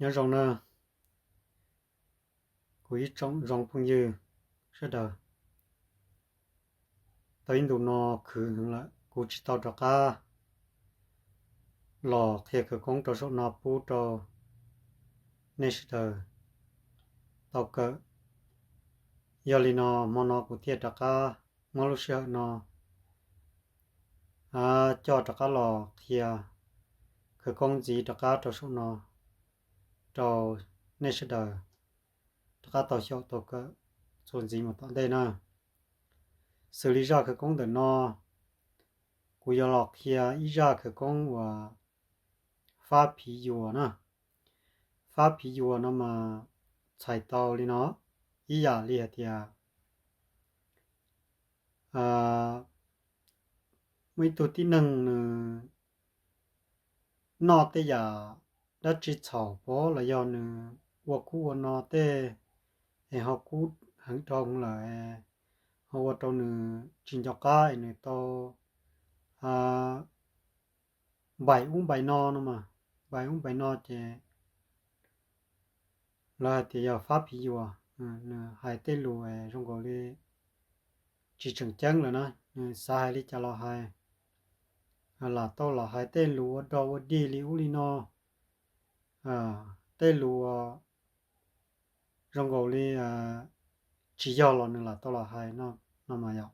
Nyob zoo na, kuv ib tsoom zoo phooj ywg sawv daws. Tau ib ntus no khwv heev lawm kuv tsis tau rov qab los qhia khawv koob rau saum no pub rau nej sawv daws tau kawm. Yog li no hmo no kuv thiaj rov qab muab lub sij hawm no coj rov qab los qhia khawv koob ntxiv rov qab rau saum no rau nej sawv daws rov qab tau xyaum tau kawm txuas ntxiv mus tom ntej na. Xws li zaj khawv koob ntawm no, kuv yuav los qhia ib zaj khawv koob uas fab phiv yuas na. Fab phiv yuas no mas txhais tau li no, ib yam li hais tias muaj ib tug tib neeg nws noj tej yam dab tsi txhaum pov los yog nws ua kub ua no tej es ho kub heev dhau lawm, ho ua rau nws tsis nco qab es nws tau npaim ub npaim no no mas, npaim ub npaim no ces lawv hais tias yog fab phiv yuas. Nws hais tej lus zoo nkaus li tsis tseem ceeb lawm na, nws xav hais li cas los hais, lam tau los hais tej lus ua dog ua dig li ub li no, tej lus uas zoo nkaus li tsis yog los nws lam tau los hais no mas yom.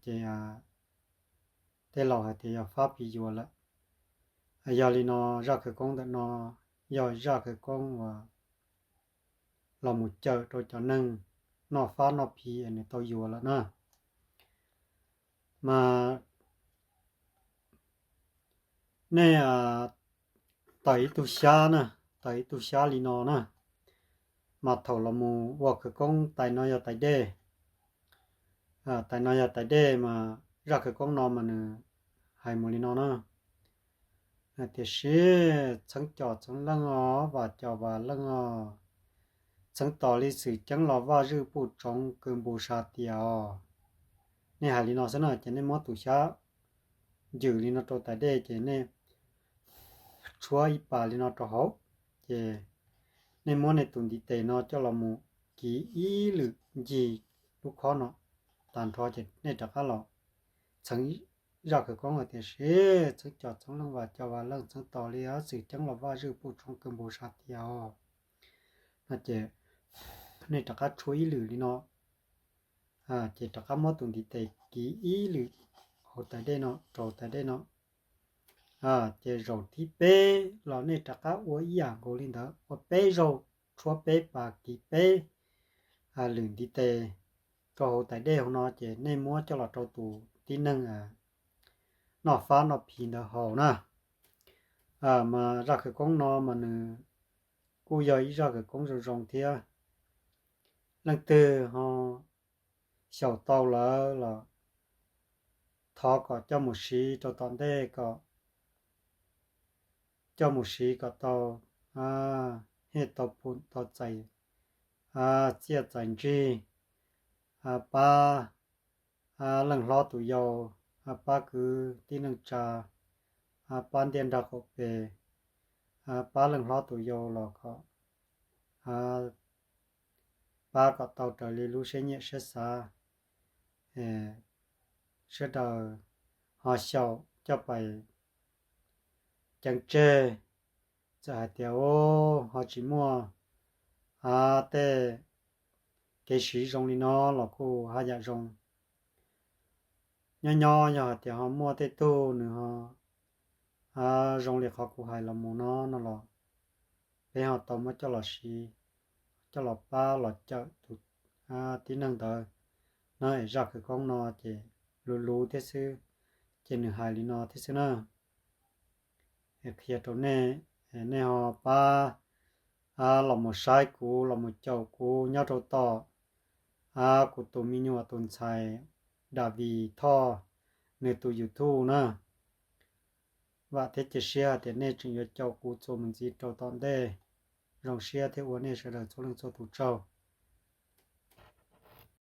Ces tej laus hais tias yog fab phiv yuas lawm. Yog li no zaj khawv koob ntawm no yog zaj khawv koob uas los mus cawm rau cov neeg noj fab noj phiv es nws tau yuas lawm na. Mas nej tawm ib tug xyab na, tawm ib tug xyab li no na, mas thaum los mus ua khawv koob tais no yog tais dej, tais no yog tais dej mas zaj khawv koob no mas nws hais mus li no na. Tiam sis txheeb cos txheeb leej os, vas cos vas leej os, txheeb tos li xwm ceeb los vaj zwj puj tsoov kws npus sa tias os. Nej hais li no xwb na ces nej muab tus xyab ncws li no rau tais dej ces nej tshuab ib pas li no rau hauv, ces nej muab nej tus ntiv tes no coj los mus kiv ib lwm ncig lub khob no tag nrho ces nej rov qab los txheev zaj khawv koob hais tias sis txheeb cos txheeb leej vas cos vas leej txheeb tos li xwm ceeb los vaj zwj puj tsoov kws npus sa tias os. No ces nej rov qab tshuab ib lwm li no, ces rov qab muab tus ntiv tes kiv ib lwm hauv tais dej no rau tais dej no. Ces zaum thib peb los nej rov qab ua ib yam nkaus li ntawd, ua peb zaug, tshuab peb pas kiv peb lwm ntiv tes rau hauv tais dej hauv no ces nej muab coj los rau tus tib neeg noj fab noj phiv ntawd haus na. Mas zaj khawv koob no mas nws kuj yog ib zaj khawv koob zoo zoo thiab. Leej twg ho xyaum tau lawm los thov kom coj mus siv rau tom ntej kom coj mus siv kom tau hiaj tau pum tau txais txiaj txais ntsig, pab leej hlob tus yau, pab kwv tij neej tsa, pab ntiaj nrag qaum pes, pab leej hlob tus yau los kom pab kom tau raws li lub siab nyiam siab xav. Sawv daws ho xyaum coj pais ceev tseg, txawm hais tias ho tsis muaj tej kev siv zoo li no los kuj haj yam zoo. Nyob nyob yog hais tias ho muaj tej tug nws ho zoo li qhov kuv hais los mus no no los peb ho tau muab coj los siv, coj los pab los cawm tus tib neeg ntawd na. Es zaj khawv koob no ces luv luv thiab xwb, ces nws hais li no thiab xwb na. Qhia rau nej, nej ho pab los mus saib kuv, los mus caum kuv nyob rau tom kuv tus me nyuam tus ntxhais Davis Thoj nws tus YouTube na. Vam thiab cia siab hais tias nej tseem yuav caum kuv txuas mus ntxiv rau tom ntej. Zoo siab thiab ua nej sawv daws txhua leej txhua tus tsaug.